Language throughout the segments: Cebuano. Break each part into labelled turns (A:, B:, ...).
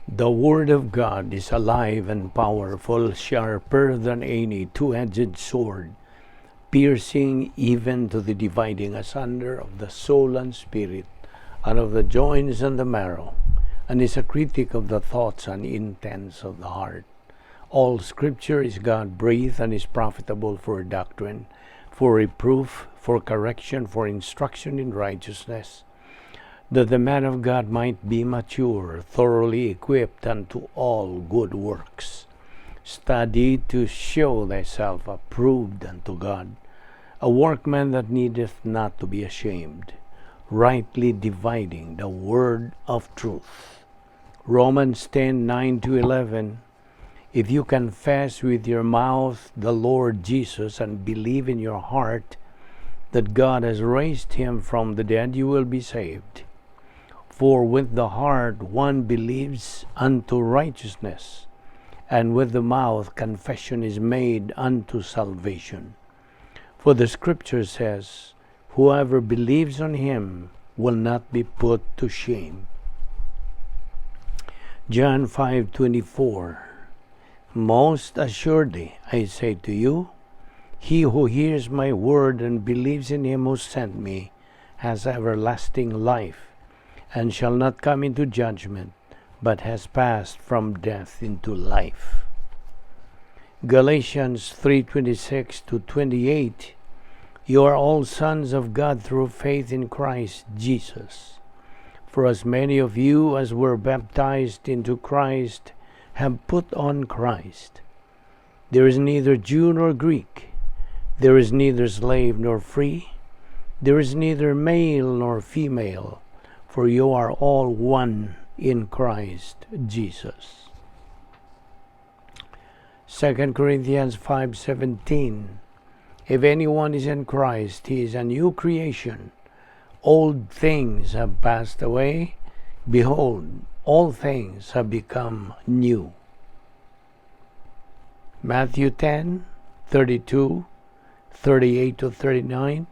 A: The Word of God is alive and powerful, sharper than any two-edged sword, piercing even to the dividing asunder of the soul and spirit, and of the joints and the marrow, and is a critic of the thoughts and intents of the heart. All Scripture is God breathed and is profitable for doctrine, for reproof, for correction, for instruction in righteousness, that the man of God might be mature, thoroughly equipped unto all good works. Study to show thyself approved unto God, a workman that needeth not to be ashamed, rightly dividing the word of truth. Romans 10:9 to 11. If you confess with your mouth the Lord Jesus and believe in your heart that God has raised him from the dead, you will be saved. For with the heart one believes unto righteousness, and with the mouth confession is made unto salvation. For the Scripture says, "Whoever believes on him will not be put to shame." John 5:24. Most assuredly I say to you, he who hears my word and believes in him who sent me has everlasting life and shall not come into judgment, but has passed from death into life. Galatians 3:26 to 28. You are all sons of God through faith in Christ Jesus. For as many of you as were baptized into Christ have put on Christ. There is neither Jew nor Greek, there is neither slave nor free, there is neither male nor female, for you are all one in Christ Jesus. 2 Corinthians 5:17. If anyone is in Christ, he is a new creation. Old things have passed away. Behold, all things have become new. Matthew 10:32, 38 to 39.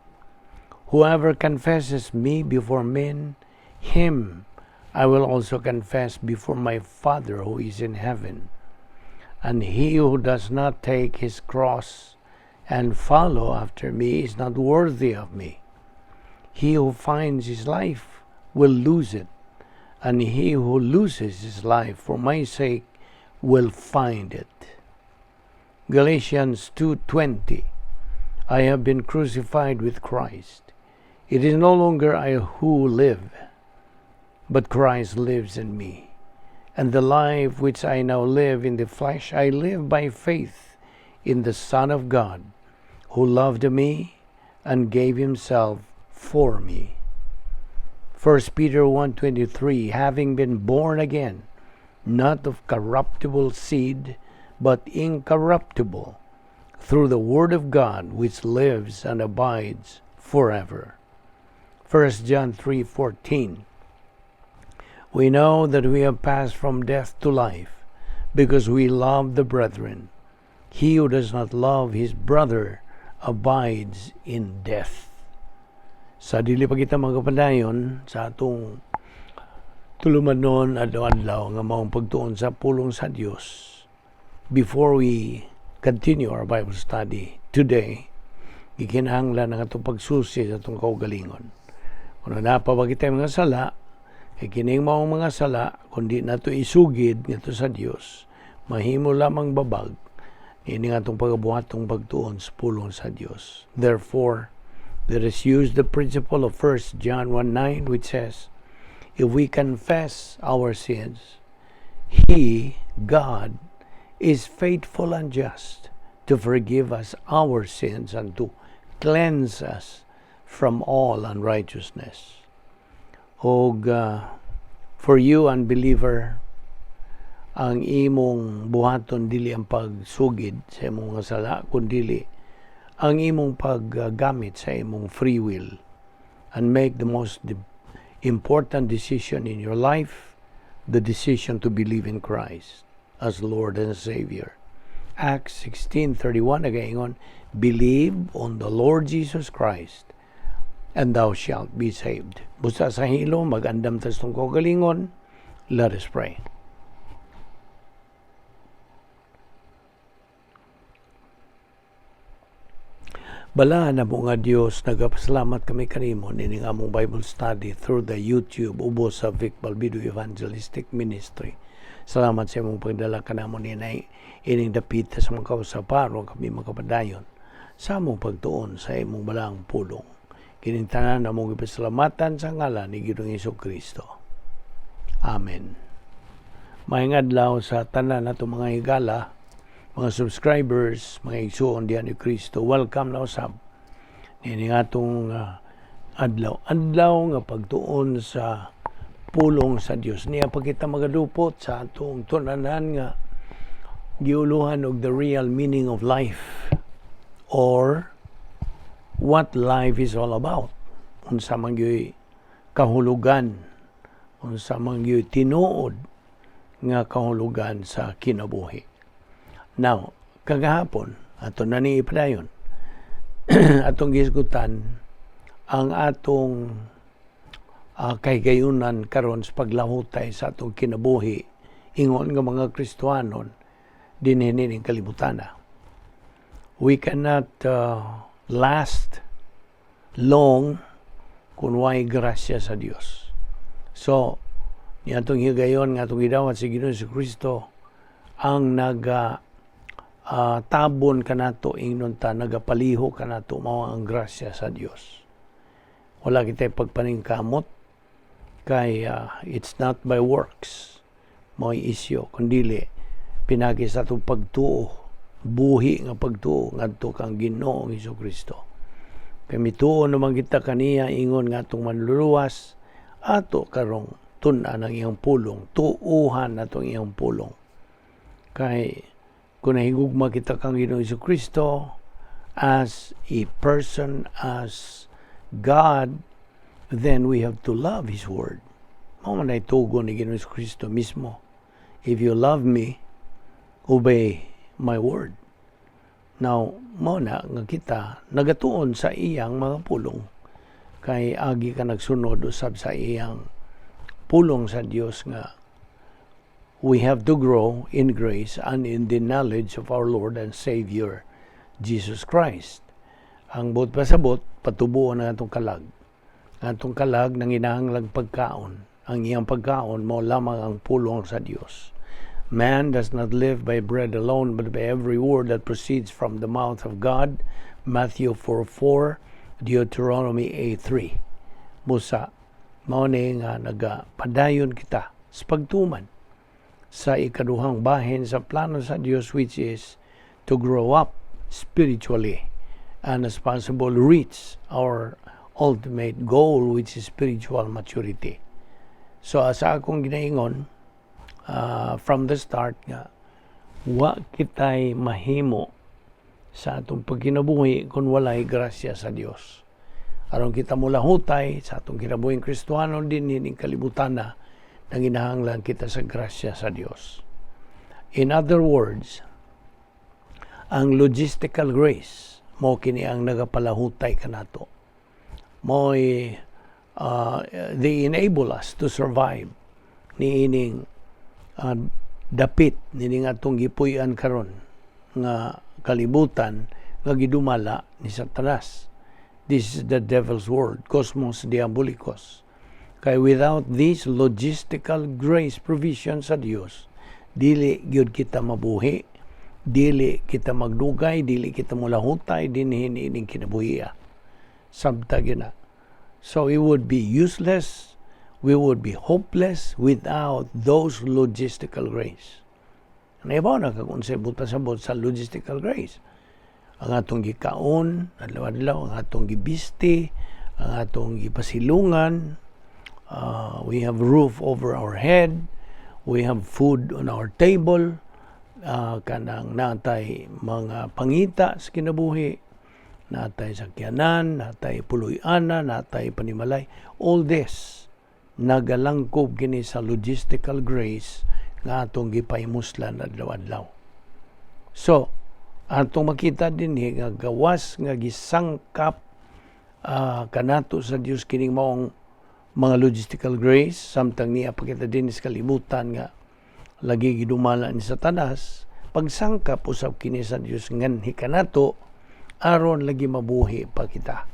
A: Whoever confesses me before men, him I will also confess before my Father who is in heaven. And he who does not take his cross and follow after me is not worthy of me. He who finds his life will lose it, and he who loses his life for my sake will find it. Galatians 2:20. I have been crucified with Christ. It is no longer I who live, but Christ lives in me. And the life which I now live in the flesh, I live by faith in the Son of God, who loved me and gave himself for me. 1 Peter 1:23. Having been born again, not of corruptible seed, but incorruptible, through the word of God which lives and abides forever. 1 John 3:14. We know that we have passed from death to life because we love the brethren. He who does not love his brother abides in death. Sa dili pa kita magpadayon sa atong tulumanon adlaw-adlaw nga maong pagtuon sa pulong sa Dios. Before we continue our Bible study today, gikinahanglan ang atong pagsusi sa atong kaugalingon. Kung naa pa ba kita mga sala, kay kining maong mga sala, kundi nato isugid ngadto sa Dios, mahimo lamang babag ini nga atong pagabuhatong pagtuon sa pulong sa Dios. Therefore, let us use the principle of 1 John 1:9, which says, "If we confess our sins, He, God, is faithful and just to forgive us our sins and to cleanse us from all unrighteousness." Og for you, unbeliever, ang imong buhaton dili ang pagsugid sa imong mga sala, kundili ang imong paggamit sa imong free will and make the most important decision in your life, the decision to believe in Christ as Lord and Savior. Acts 16:31 nagaingon, "Believe on the Lord Jesus Christ and thou shalt be saved." Busa sa hilom, mag-andam ta sa kaugalingon. Let us pray. Balaan namo nga Dios, nagapasalamat kami kanimo nining among Bible study through the YouTube ubos sa Vic Balbido Evangelistic Ministry. Salamat sa imong pagdala kanamo ninay ining dapita sa mga kausaparon kami makapadayon sa among pagtuon sa imong balaang pulong. Kining tanan among gipasalamatan sa ngalan ni Ginoong Hesus Kristo. Amen. Maayong adlaw sa tanan nato, mga higala, mga subscribers, mga igsuon diha ni Kristo. Welcome na usab nining atong adlaw. Adlaw nga pagtuon sa pulong sa Dios. Niya pa kita magadupot sa atong tun-anan nga giuluhan og the real meaning of life or what life is all about. Unsa man gyud kahulugan, unsa man gyud tinuod nga kahulugan sa kinabuhi. Now, kagahapon, ato na ni ipadayon, atong gisgutan ang atong kahigayunan karon sa paglahutay sa atong kinabuhi ingon nga mga Kristohanon dinhi ning kalibutana. We cannot last long kung way grasya sa Dios. So, ni atong higayon nga atong gidawat si Ginoong Kristo ang naga tabon kanato, ingnon ta, nagapaliho kanato, mao ang grasya sa Dios. Wala kita pagpaningkamot kay it's not by works mo'y isyo, kundili pinagi sa atong pagtuo, buhi nga pagtuo ngadto kang Ginoong Kristo. Kay mituo naman kita kaniya ingon nga atong manluluwas, ato karong tun-an ang iyang pulong, tuuhan atong iyang pulong. Kay kung nahigugma kita kang Ginoong Kristo as a person, as God, then we have to love His Word. Mao man ay tugon ni Ginoong Kristo mismo. "If you love me, obey my word." Now, mao na nga kita nagatuon sa iyang mga pulong kay agi ka nagsunod usab sa iyang pulong sa Dios nga we have to grow in grace and in the knowledge of our Lord and Savior Jesus Christ. Ang buot pasabot, patubuon ang atong kalag. Ang atong kalag nanginahanglang pagkaon. Ang iyang pagkaon mao lamang ang pulong sa Dios. "Man does not live by bread alone, but by every word that proceeds from the mouth of God." Matthew 4:4, Deuteronomy 8:3. Busa, mao ni nga nagapadayon kita sa pagtuman sa ikaduhang bahin sa plano sa Dios, which is to grow up spiritually and, as possible, reach our ultimate goal, which is spiritual maturity. So sa akong ginaingon from the start nga wa kitay mahimo sa atong pagkinabuhi kung walay grasya sa Dios. Aron kita mulahutay sa atong kinabuhing Kristohano dinhi ning kalibutan na, nanginahanglan kita sa grasya sa Dios. In other words, ang logistical grace mao kini ang nagapalahutay kanato. Mo'y they enable us to survive niining dapit nining atong gipuy-an karon nga kalibutan nga gidumala ni Satanas. This is the devil's world, cosmos diabolicos. Kay without this logistical grace provision sa Dios, dili gyud kita mabuhi, dili kita magdugay, dili kita mulahutay dinhi niining kinabuhia. Sabta gyud na. So it would be useless, we would be hopeless without those logistical grace. Naibaw na kag unsay buot pasabot sa logistical grace. Ang atong gikaon, adlaw-adlaw, ang atong gibisti, ang atong gipasilungan, we have roof over our head, we have food on our table, kanang natay mga pangita sa kinabuhi, natay sakyanan, natay puloy-anan, natay panimalay. All this nagalangkob kini sa logistical grace nga atong gipahimuslan adlaw-adlaw. So, atong makita dinhi nga gawas nga gisangkap kanato sa Dios kining maong mga logistical grace samtang niya pakita dinhi sa kalibutan nga lagi gidumala ni Satanas, pagsangkap usab kini sa Dios nganhi kanato. Aron lagi mabuhi pa kita.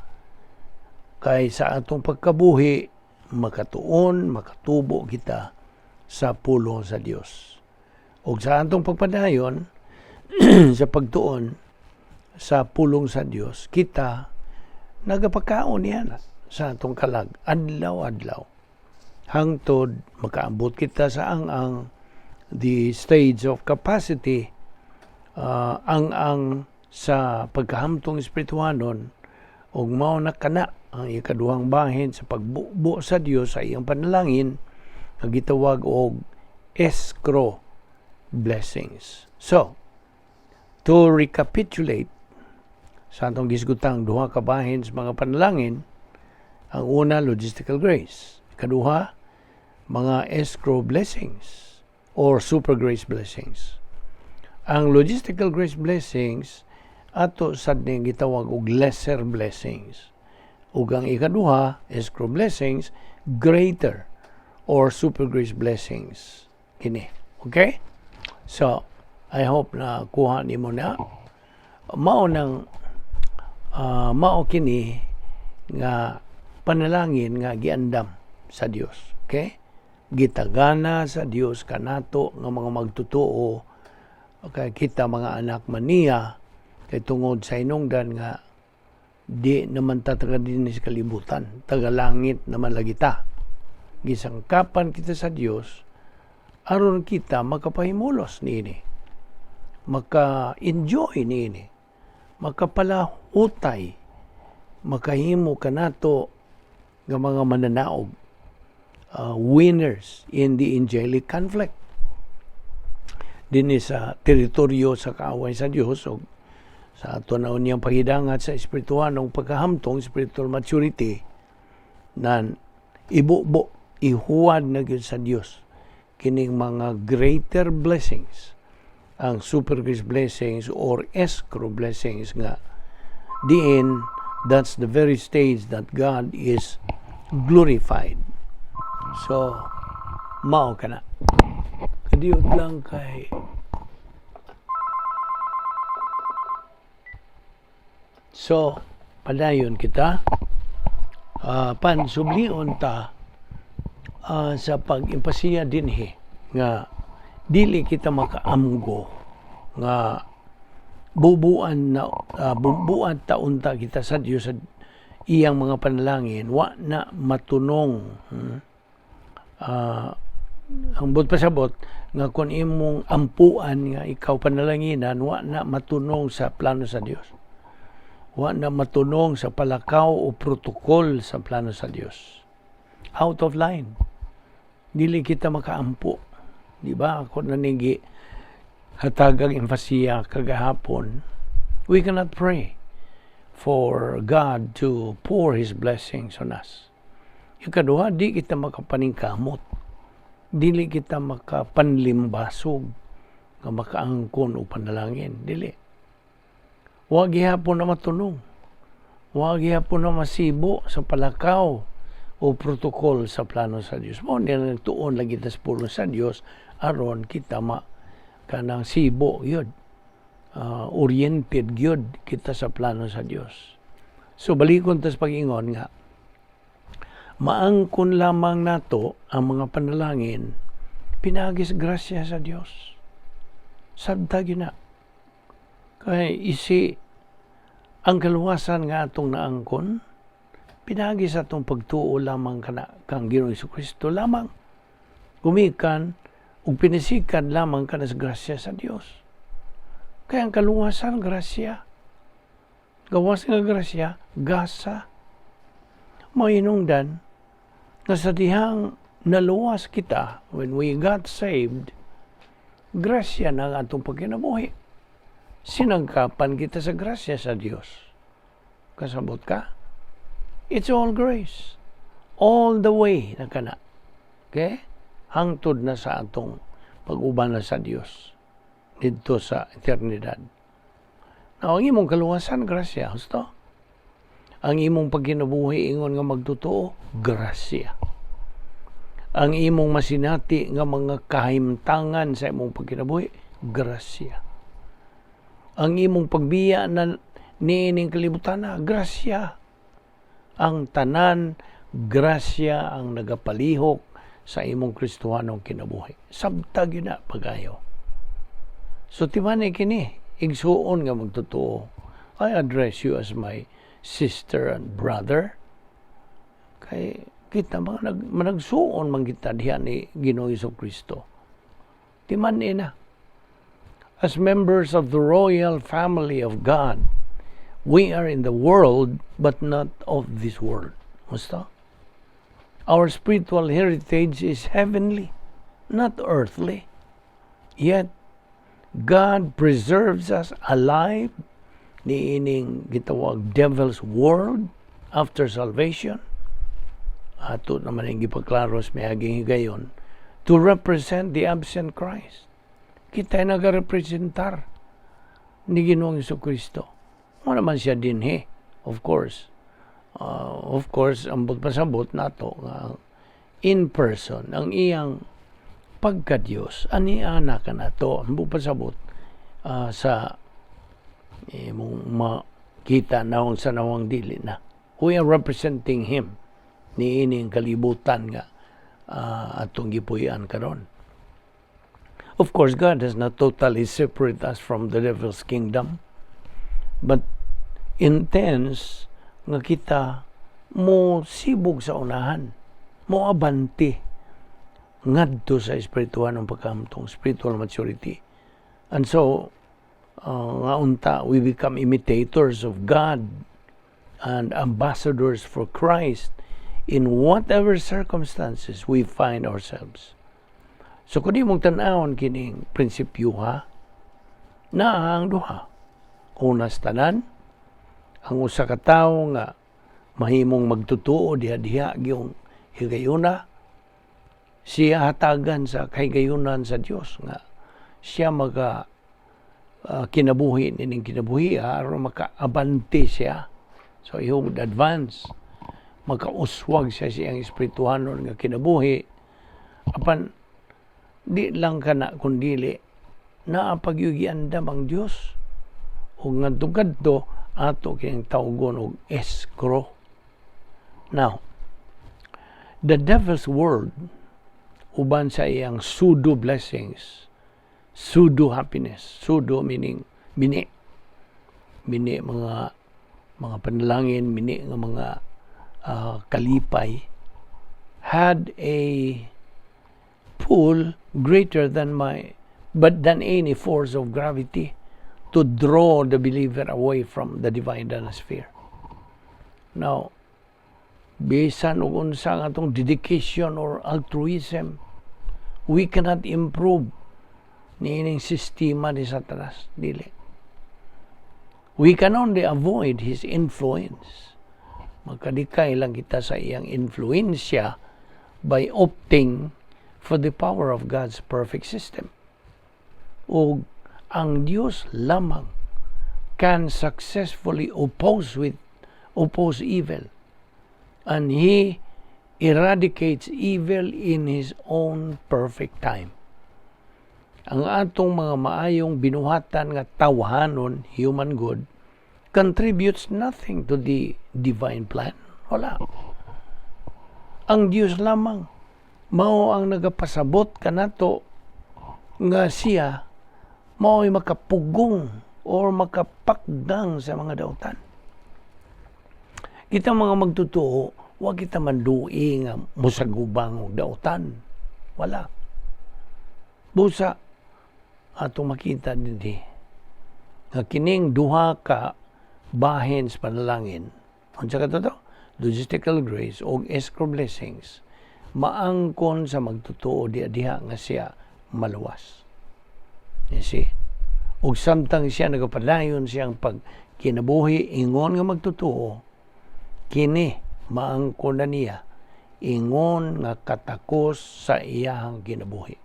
A: Kay sa atong pagkabuhi, makatuon, makatubo kita sa pulong sa Dios. O sa atong pagpadayon, sa pagtuon sa pulong sa Dios, kita nagapakaon yan sa atong kalag, adlaw-adlaw. Hangtod makaabot kita sa ang the stage of capacity, ang sa pagkahamtong espirituhanon, ug mao na kana ang ikaduhang bahin sa pagbubo sa Dios sa iyang panalangin nga gitawag og escrow blessings. So, to recapitulate sa atong gisgutang duha ka bahin sa mga panalangin, ang una, logistical grace. Ikaduha, mga escrow blessings or super grace blessings. Ang logistical grace blessings, ato sad ning gitawag og lesser blessings. Ug ang ikaduha, escrow blessings, greater or super grace blessings kini. Okay? So, I hope na kuha nimo na. Mao nang mao kini nga panalangin nga giandam sa Dios. Okay? Gitagana sa Dios kanato nga mga magtotoo kay kita mga anak man niya, kay tungod sa hinungdan nga di naman ta taga dinhi sa kalibutan, taga langit naman lagi ta. Gisangkapan kita sa Dios aron kita makapahimulos niini, maka-enjoy niini, makapalahutay, makahimo kanato nga mga mananaog, winners in the angelic conflict dinhi sa teritoryo sa kaaway sa Dios o sa ato na unyang paghidangat sa espirituhanong pagkahamtong, spiritual maturity, nan ibubo, ihuwad na gyud sa Dios kining mga greater blessings, ang super grace blessings or escrow blessings, nga diin that's the very stage that God is glorified. So mao kana. Kadiyot lang kay so, padayon kita. Pansublion ta sa pag-impasiya dinhi nga dili kita makaamgo nga bubuan na bubuan ta unta kita sa Dios sa iyang mga panalangin, wa na matunong. Ang buot pasabot nga kung imong ampuan nga ikaw panalanginan, wa na matunong sa plano sa Dios, wa na matunong sa palakaw o protocol sa plano sa Dios, out of line, dili kita makaampo, di ba? Ako na nigi hatagang empasiya kagahapon, we cannot pray for God to pour His blessings on us. Ikaduha, di kita makapaningkamot, dili kita makapanlimbasog nga makaangkon o panalangin, dili. Wa gihapon na matunong. Wa gihapon na masibo sa palakaw o protocol sa plano sa Dios. Mao ni nagtuon lagi ta sa pulong sa Dios aron kita ma kanang sibo yun. Oriented gyud kita sa plano sa Dios. So balikon ta sa pag-ingon nga maangkon lamang nato ang mga panalangin pinaagi sa grasya sa Dios. Sabta gyud na. Kay isi ang kaluwasan nga atong naangkon pinaagi sa atong pagtuo lamang kana kang Ginoong Kristo lamang, gumikan ug pinisikan lamang kana sa grasya sa Dios. Kaya ang kaluwasan, grasya. Gawas nga grasya, gasa. Mainungdan nga sa dihang naluwas kita, when we got saved, grasya na ang atong pagkinabuhi. Sinangkapan kita sa grasya sa Dios. Kasabot ka? It's all grace. All the way na kana. Okay? Hangtod na sa atong pag-uban na sa Dios didto sa eternidad. Now, ang imong kaluwasan, grasya. Husto? Ang imong pagkinabuhi ingon nga magtotoo, grasya. Ang imong masinati nga mga kahimtangan sa imong pagkinabuhi, grasya. Ang imong pagbiya na Niining kalibutan na grasya. Ang tanan grasya ang nagapalihok sa imong Kristohanong kinabuhi. Sabta gyud na pagayo. So timani kini, igsuon nga magtotoo. I address you as my sister and brother. Kay kita mga managsuon man kita diha ni Ginoong Kristo. Timan na. As members of the royal family of God, we are in the world but not of this world. Musta? Our spiritual heritage is heavenly, not earthly. Yet, God preserves us alive niining gitawag devil's world after salvation. Ato naman ang gipaklaro sa miaging higayon to represent the absent Christ. Kita nagarepresentar ni Ginoong Kristo. Wala naman siya dinhi, of course. Of course, ambot pasabot nato nga in person ang iyang pagka-Diyos ani ana ka nato, ambot pasabot sa imong makita nawong sa nawang dili na. We are representing Him niining kalibutan nga atong gipuy-an karon. Of course, God does not totally separate us from the devil's kingdom, but intends nga kita mo sibog sa unahan, mo abante ngadto sa espiritual ng pagkahamtong, spiritual maturity. And so, nga unta, we become imitators of God and ambassadors for Christ in whatever circumstances we find ourselves. So kung di mong tan-awon kining prinsipyo ha, naa ang duha. Una sa tanan, ang usa ka tawo nga mahimong magtutuo diha-diha gyung higayuna, siya hatagan sa kahigayunan sa Dios nga siya maga kinabuhi nining kinabuhi aron makaabante siya. So he would advance, makauswag siya siyang espirituhanon nga kinabuhi. Apan di lang kana, kundili naa pa gyuy giandam ang Dios ug ngadto kadto ato kining tawgon og escrow. Now, the devil's world, uban sa iyang pseudo blessings, pseudo happiness, pseudo meaning mini, mini mga panalangin, mini nga mga kalipay, had a pull greater than my but than any force of gravity to draw the believer away from the divine sphere. Now, bisan og unsa ang atong dedication or altruism, we cannot improve niining sistema ni Satanas. Dili. We can only avoid his influence. Magkadikay lang kita sa iyang influensya by opting for the power of God's perfect system. O ang Dios lamang can successfully oppose evil, and He eradicates evil in His own perfect time. Ang atong mga maayong binuhatan nga tawhanon, human good, contributes nothing to the divine plan. Wala. Ang Dios lamang mao ang nagapasabot kanato nga siya mao'y makapugong or makapakdang sa mga dautan. Kita mga magtotoo, wa kita mandui nga musagubang og dautan. Wala. Busa atong makita dinhi nga kining duha ka bahin sa panalangin. Unsa ka to? Logistical grace og escrow blessings maangkon sa magtotoo diha diha nga siya maluwas. You see? Ug samtang siya nagapadayon siyang pag kinabuhi ingon nga magtotoo, kini maangkon na niya ingon nga katakos sa iyahang kinabuhi.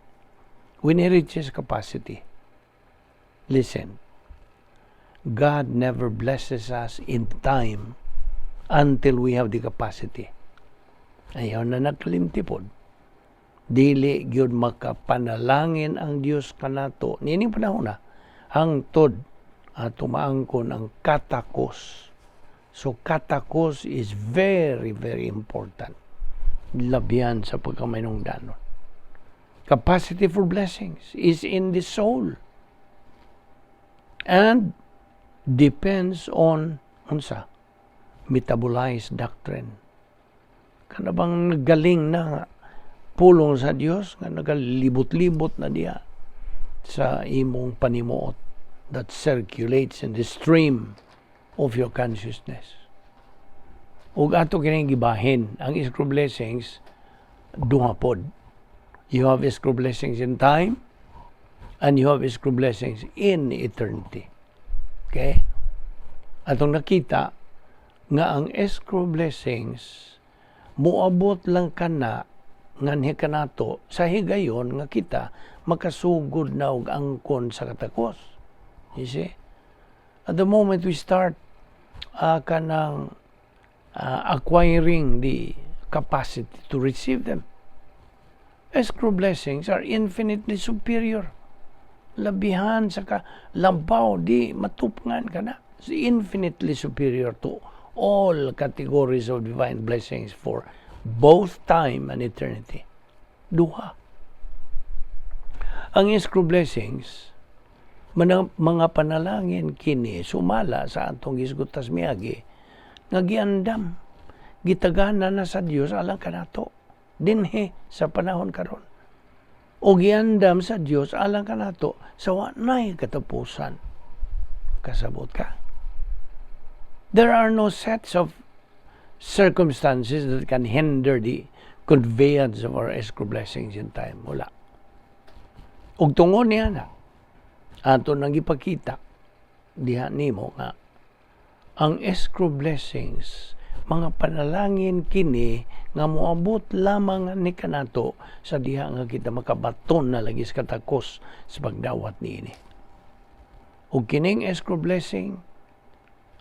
A: When he reaches capacity, listen, God never blesses us in time until we have the capacity. Ayaw na nagkalimti pod. Dili gyud makapanalangin ang Dios kanato niining panahon na hangtod Ato maangkon ang katakos. So katakos is very, very important. Labihan sa pagkahinungdanon. Capacity for blessings is in the soul and depends on unsa? Metabolized doctrine. Kana bang nagaling na nga pulong sa Dios nga nagalibot-libot na diya sa imong panimuot that circulates in the stream of your consciousness. Ug ato kining gibahin ang escrow blessings, duha pod. You have escrow blessings in time and you have escrow blessings in eternity. Okay? Atong nakita nga ang escrow blessings moabot lang kana nganhi kanato sa higayon nga kita makasugod na og angkon sa katakos. You see? At the moment we start kanang acquiring the capacity to receive them, escrow blessings are infinitely superior. Labihan sa ka labaw, di matupngan ka na. It's infinitely superior to all categories of divine blessings for both time and eternity. Duha. Ang escrow blessings, mga panalangin kini sumala sa atong gisgutas miagi nga giandam, gitagana na sa Dios alang kanato dinhi sa panahon karon o giandam sa Dios alang kanato sa wanay katapusan. Kasabot ka? There are no sets of circumstances that can hinder the conveyance of our escrow blessings in time. Wala. Ug tungod niya na, ato nang ipakita diha nimo nga ang escrow blessings, mga panalangin kini nga moabot lamang ni kanato sa diha nga kita makabaton na lagi sa katakos sa pagdawat niini. Ug kining escrow blessing,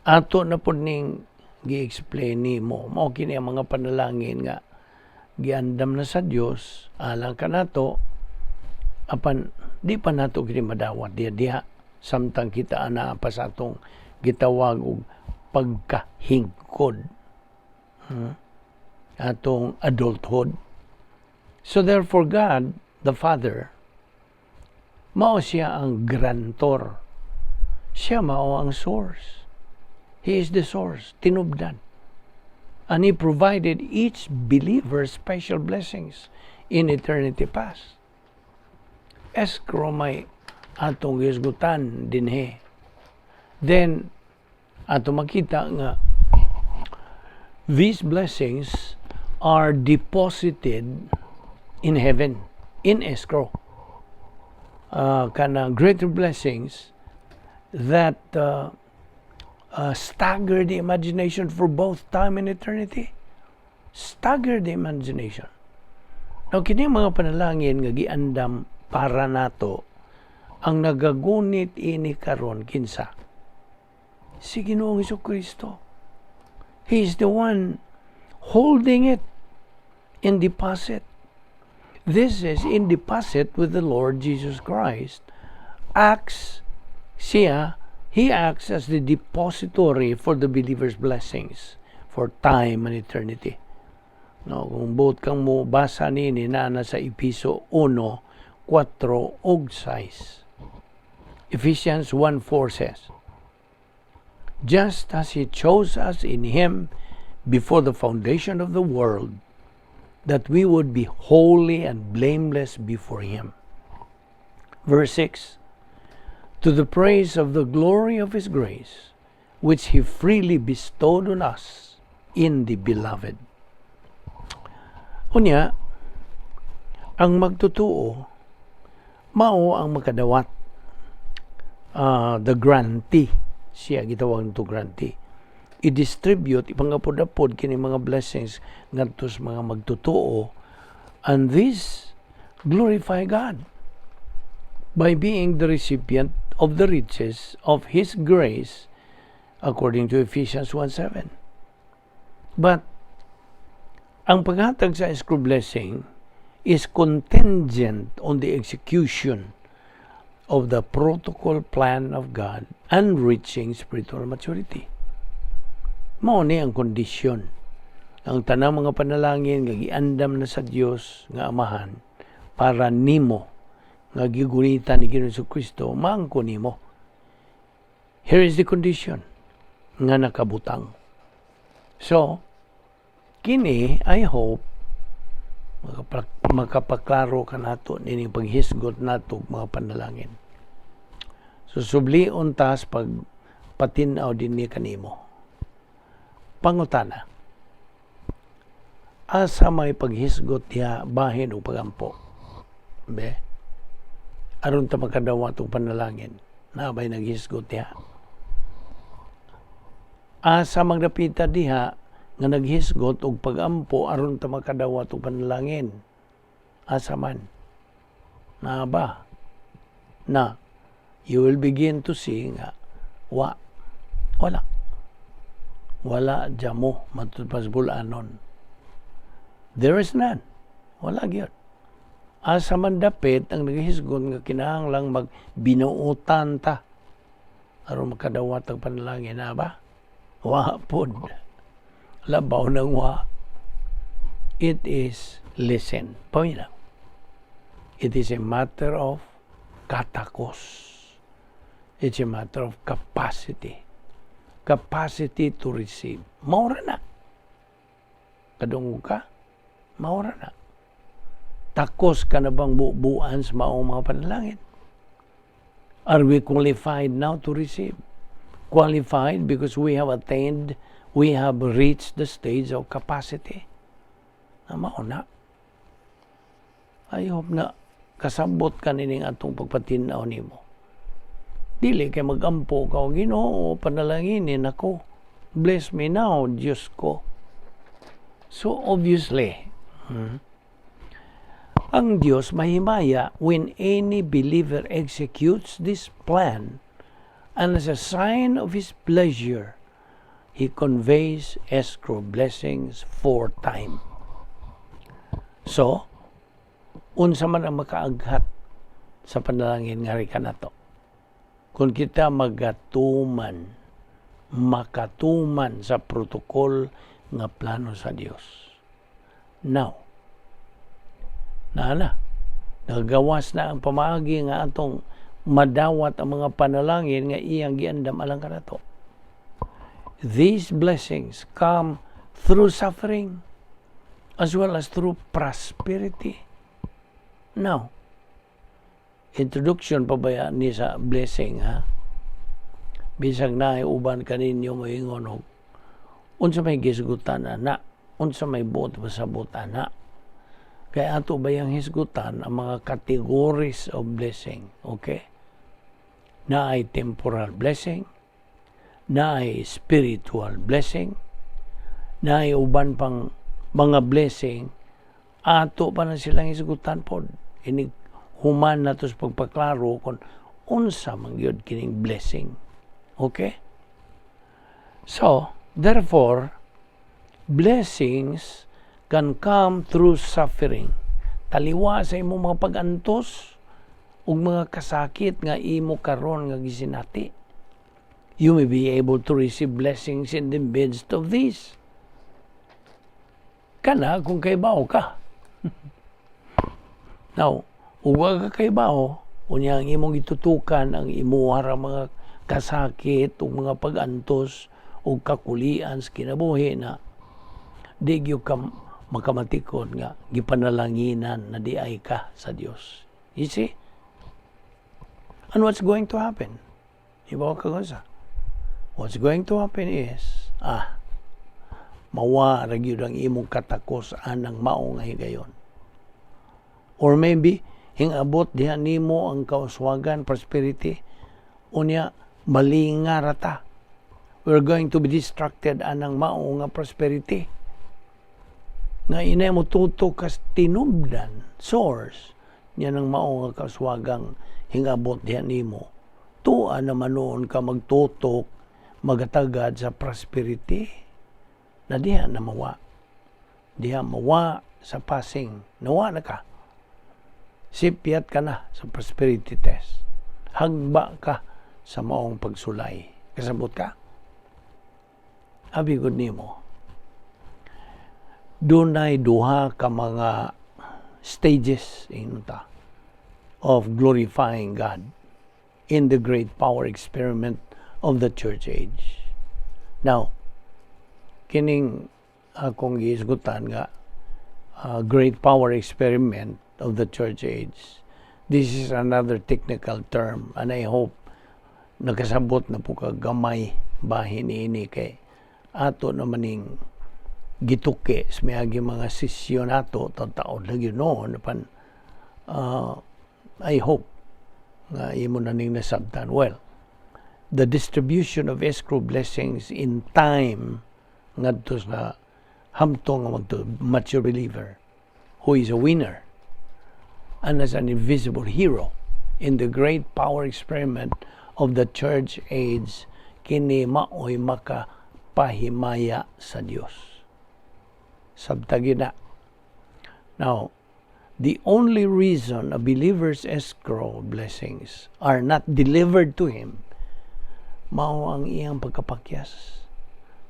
A: ato na pud ning gi-explain nimo. Mao kini ang mga panalangin nga giandam na sa Dios alang kanato, apan di pa nato kini madawat diha diha samtang kita ana pa sa atong gitawag og pagkahingkod, Atong adulthood. So therefore, God the Father, mao siya ang grantor. Siya mao ang source. He is the source, tinubdan. And He provided each believer special blessings in eternity past. Escrow may atong gisgutan dinhi. Then, ato makita nga these blessings are deposited in heaven in escrow. Kana greater blessings that stagger the imagination for both time and eternity. Stagger the imagination. Now, kini mga panalangin nga giandam para nato, ang nagagunit ini karon kinsa? Si Ginoong Kristo. He is the one holding it in deposit. This is in deposit with the Lord Jesus Christ. Acts siya, he acts as the depository for the believer's blessings for time and eternity. No, kung buot kang mo basa nini, naa na sa Episo 1, 4 ug 6. Ephesians 1:4 says, "Just as He chose us in Him before the foundation of the world, that we would be holy and blameless before Him." Verse 6, "To the praise of the glory of His grace, which He freely bestowed on us in the Beloved." Unya, ang magtutuo, mao ang makadawat. The grantee, siya gitawag to grantee. I-distribute, ipangapod-apod kini mga blessings ngadto sa mga magtutuo, and this glorify God by being the recipient of the riches of His grace according to Ephesians 1:7. But ang paghatag sa escrow blessing is contingent on the execution of the protocol plan of God and reaching spiritual maturity. Mao ni ang kondisyon. Ang tanang mga panalangin nga giandam na sa Dios nga Amahan para nimo nga gigunitan ni Ginoong Kristo, maangko nimo. Here is the condition nga nakabutang. So, kini, I hope makapaklaro ka nato nining paghisgot nato mga panalangin. So sublion tas pag patin-aw din ni kanimo. Pangutana. Asa may paghisgot diha bahin og pagampo? Be? Aron ta makadawat og panalangin, naa bay naghisgot diha? Asa magdapita diha nga naghisgot og pagampo aron ta makadawat og panalangin? Asa man? Naa ba? Na you will begin to see nga wa wala wala jamo matud pas bulanon. There is none. Wala gyud. Asa man dapit ang naghisgot nga kinahanglang magbinuotan ta aron makadawat og panalangin? Na ba? Wa pod. Labaw nang wa. It is, listen, paminaw. It is a matter of katakos. It's a matter of capacity. Capacity to receive. Maura na. Kadungog ka? Maura na. Takos ka na bang bubuan sa maong mga panalangin? Are we qualified now to receive? Qualified because we have attained, we have reached the stage of capacity. Na mao na. I hope na kasabot ka nining atong pagpatinaw nimo. Dili kay magampo ka, "O Ginoo, panalanginin ako. Bless me now, Diyos ko." So obviously, ang Diyos mahimaya when any believer executes this plan, and as a sign of His pleasure, He conveys escrow blessings for time. So, unsa man ang makaaghat sa panalangin nga ka nato? Kung kita magatuman, makatuman sa protocol nga plano sa Dios. Now, na na, nagawas na ang pamaagi nga atong madawat ang mga panalangin nga iyang giandam alang kanato. These blessings come through suffering as well as through prosperity. Now, introduction pa ba ni sa blessing, ha? Bisag naay uban kaninyo moingon og unsa may gisgutan ana, unsa may buot pasabot ana. Kaya ato ba yung hisgutan ang mga categories of blessing, okay? Naay temporal blessing, naay spiritual blessing, naay uban pang mga blessing, ato pa na silang hisgutan pod. Inig human nato sa pagpaklaro kung unsa man gyud kining blessing. Okay? So, therefore, blessings can come through suffering. Taliwa sa imong mga pag-antos ug mga kasakit nga imo karon nga gisinati. You may be able to receive blessings in the midst of this. Kana kung kaybaw ka. Now, ug wa ka kaybaw, unya ang imong gitutukan ang imuha ra mga kasakit ug mga pag-antos ug kakulian sa kinabuhi na di gyud ka makamatikon nga gipanalanginan na di ay ka sa Dios. You see? And what's going to happen? Ibaw ka sa? What's going to happen is, mawa ra gyud ang imong katakos anang mao nga higayon. Or maybe, hingabot diha nimo ang kauswagan, prosperity, unya, malinga ra ta. We're going to be distracted anang mao nga prosperity. Nga inay mo tutok kas tinubdan, source, niya ng mao nga kauswagang hingabot diha nimo. Tuwa naman noon ka magtutok, magatagad sa prosperity, na diha na mawa. Diha mawa sa passing. Nawa na ka. Sipyat ka na sa prosperity test. Hagba ka sa maong pagsulay. Kasabot ka? Abi gud nimo. Dunay duha ka mga stages, ingon ta, of glorifying God in the great power experiment of the church age. Now, kining akong gihisgutan nga great power experiment of the church age. This is another technical term and I hope nakasabot na po ka gamay bahin ini kay ato naman ning gituki sa miagi mga sesyon nato taon lagi noon pan. I hope nga imo na ning nasabtan. Well, the distribution of escrow blessings in time ngadto sa hamtong nga magto mature believer who is a winner and as an invisible hero in the great power experiment of the church age, kini maoy makapahimaya sa Dios. Sabta gyud na. Now, the only reason a believer's escrow blessings are not delivered to him mao ang iyang pagkapakyas,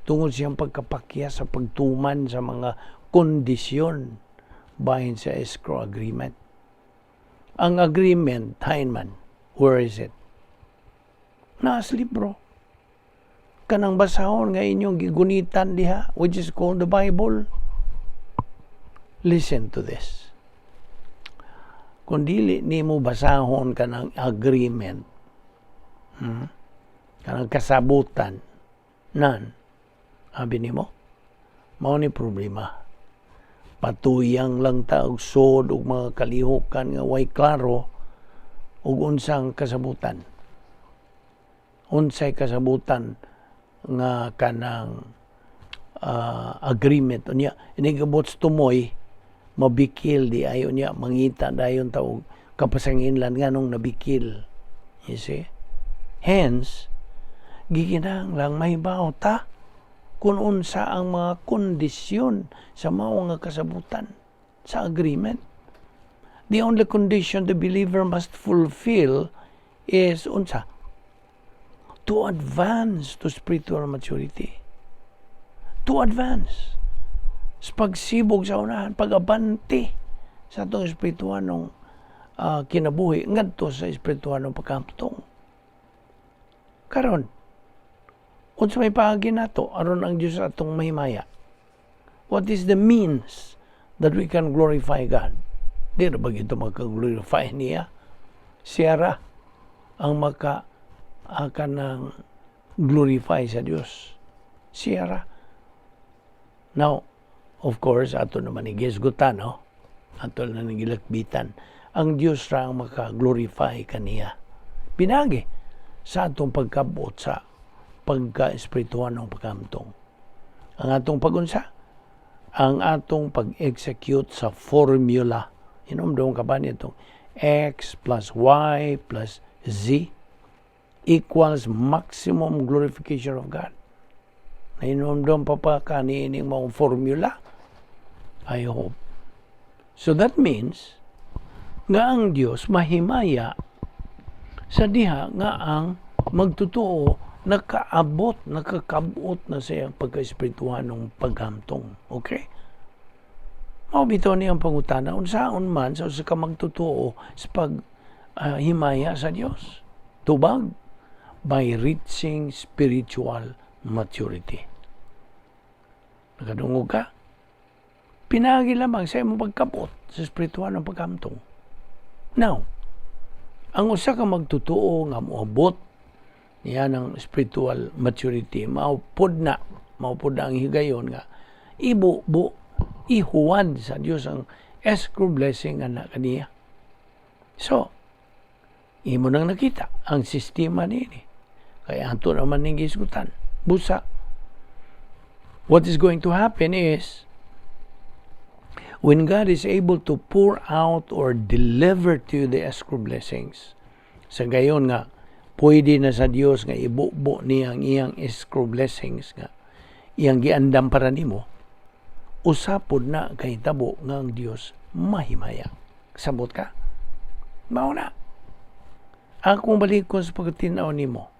A: tungod siyang pagkapakyas sa pagtuman sa mga kondisyon bahin sa escrow agreement. Ang agreement, hain man, where is it? Naa sa libro. Kanang basahon nga inyong gigunitan diha, which is called the Bible. Listen to this. Kung dili nimo basahon kanang agreement, kanang kasabutan, nan, abi nimo, mao ni problema. Patuyang lang ta og sod og mga kalihukan nga way klaro og unsang kasabutan. Unsay kasabutan nga kanang agreement unya inigabot sa tumoy mabikil di ayo niya, mangita dayon ta og kapasanginlan nganong nabikil, you see? Hence, gikinahanglang mahibaw ta kung unsa ang mga kondisyon sa mao nga kasabutan sa agreement. The only condition the believer must fulfill is unsa? To advance to spiritual maturity. To advance. Sa pagsibog sa unahan, pag-abante sa atong espirituanong kinabuhi ngadto sa espirituanong pagkahamtong. Karon, unsa may paagi nato aron ang Dios atong mahimaya? What is the means that we can glorify God? Di ra ba gyud maka-glorify niya? Siya ra ang maka kanang glorify sa Dios. Siya ra. Now, of course, ato naman gihisgutan, no? Ato na gilakbitan. Ang Dios ra ang maka-glorify kaniya. Pinagi sa atong pagkabot sa pagka-espirituanong pagkamtong. Ang atong pagunsa, ang atong pag-execute sa formula. Hinumdum ka ba nitong X plus Y plus Z equals maximum glorification of God? Nahinumdum pa pa kaniining maong formula? I hope. So that means nga ang Dios mahimaya sa diha nga ang magtotoo nakaabot, nakakabot na sa iyang pagka-espirituhanong paghamtong. Okay? Mao bitaw ni ang pangutana, unsaon man sa usa ka magtotoo sa pag himaya sa Dios? Tubag, by reaching spiritual maturity. Nakadungog ka? Pinagi lamang sa imong pagkabot sa espiritual ng paghamtong. Now, ang usa ka magtotoo nga moabot niya ng spiritual maturity, maupod na ang higayon nga ibubo, ihuwad sa Dios ang escrow blessing nga na kaniya. So, imo nang nakita ang sistema niini. Kaya ato naman ning gisgutan. Busa, what is going to happen is, when God is able to pour out or deliver to you the escrow blessings, sa gayon nga, pwede na sa Dios nga ibubo niya ang iyang escrow blessings nga iyang giandam para nimo, usapod na kay tabo nga ang Dios mahimaya. Sabot ka? Mao na. Akong balikon sa pagtinaw nimo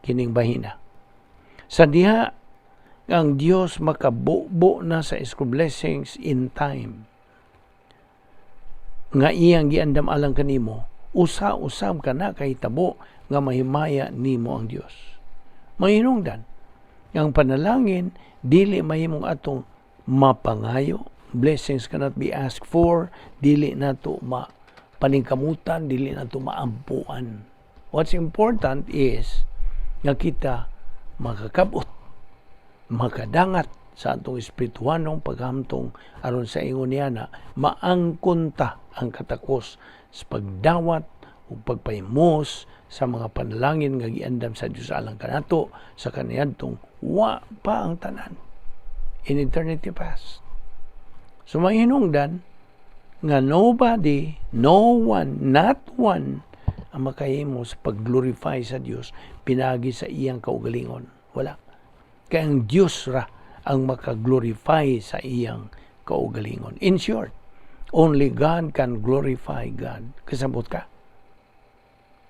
A: kining bahina. Sa diha ang Dios makabubo na sa escrow blessings in time nga iyang giandam alang kanimo, usa-usab ka na kahitabo nga mahimaya nimo ang Dios. Mahinungdan, ang panalangin dili mahimong atong mapangayo. Blessings cannot be asked for, dili nato ma paningkamutan, dili nato maampuan. What's important is nga kita makakabot, makadangat sa atong espirituhanong paghamtong aron sa ingon niya na maangkon ta ang katakos sa pagdawat ug pagpahimos sa mga panalangin nga giandam sa Dios alang kanato sa kaniadtong wa pa ang tanan in eternity past. So mahinungdan nga nobody, no one, not one ang makahimo sa pag-glorify sa Dios pinagi sa iyang kaugalingon. Wala. Kay ang Dios ra ang makaglorify sa iyang kaugalingon. In short, only God can glorify God. Kasabot ka?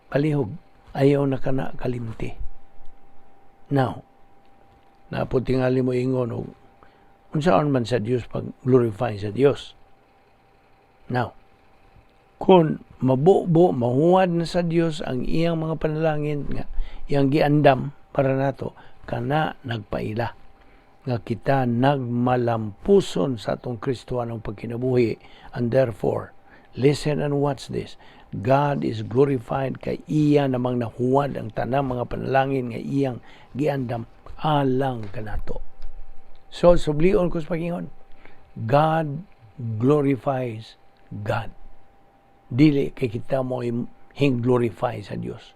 A: Palihog, ayaw na kana kalimti. Now, naa po tingali mo ingon og unsaon man sa Dios pag-glorify sa Dios? Now, kung mabubo, mahuwad na sa Dios ang iyang mga panalangin nga iyang giandam para nato, kana nagpaila nga kita nagmalampuson sa atong Kristohanong pagkinabuhi, and therefore, listen and watch this, God is glorified kay iya namang nahuwad ang tanang mga panalangin nga iyang giandam alang kanato. So sublion ko sa pagingon, God glorifies God. Dili kay kita mo hing glorify sa Dios.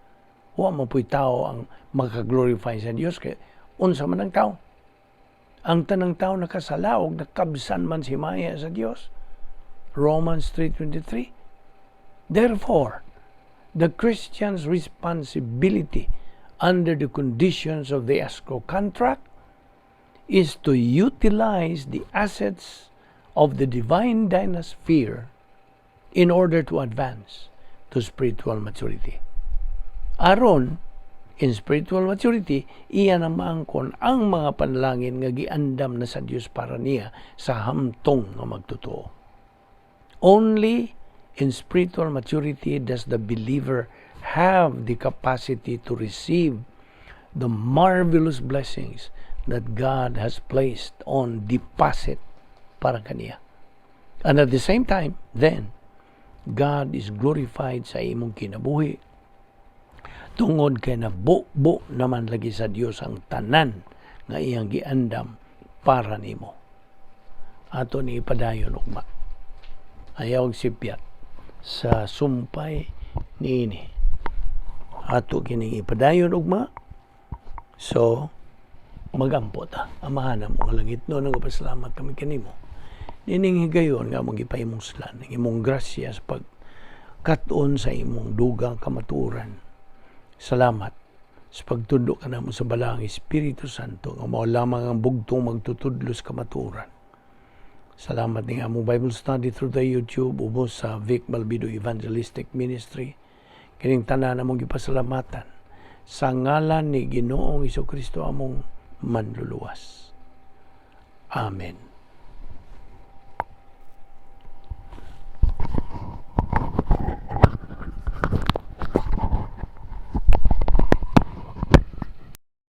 A: Wa man pu'y tao ang makaglorify sa Dios kay unsa man ang tao. Ang tanang tao nakasala og nakabsan man sa himaya sa Dios. Romans 3:23. Therefore, the Christian's responsibility under the conditions of the escrow contract is to utilize the assets of the divine dynasphere in order to advance to spiritual maturity. Aron, in spiritual maturity, iya na maangkon ang mga panalangin nga giandam na sa Dios para niya sa hamtong nga magtotoo. Only in spiritual maturity does the believer have the capacity to receive the marvelous blessings that God has placed on deposit para kaniya. And at the same time, then, God is glorified sa imong kinabuhi tungod kay nabubo naman lagi sa Dios ang tanan nga iyang giandam para nimo. Ato ni ipadayon ugma. Ayaw sipyat sa sumpay niini. Ato kining ipadayon ugma. So, magampo ta. Amahan namo nga langitnon, nagpasalamat kami kanimo. Nining higayon nga among gipahimuslan, ang imong grasya sa pagkat-on sa imong dugang kamatuoran. Salamat sa pagtudlo kanamo sa Balaang Espiritu Santo nga mao lamang ang bugtong magtutudlo sa kamatuoran. Salamat ning among Bible study through the YouTube ubos sa Vic Balbido Evangelistic Ministry. Kining tanan among gipasalamatan sa ngalan ni Ginoong Kristo among manluluwas. Amen.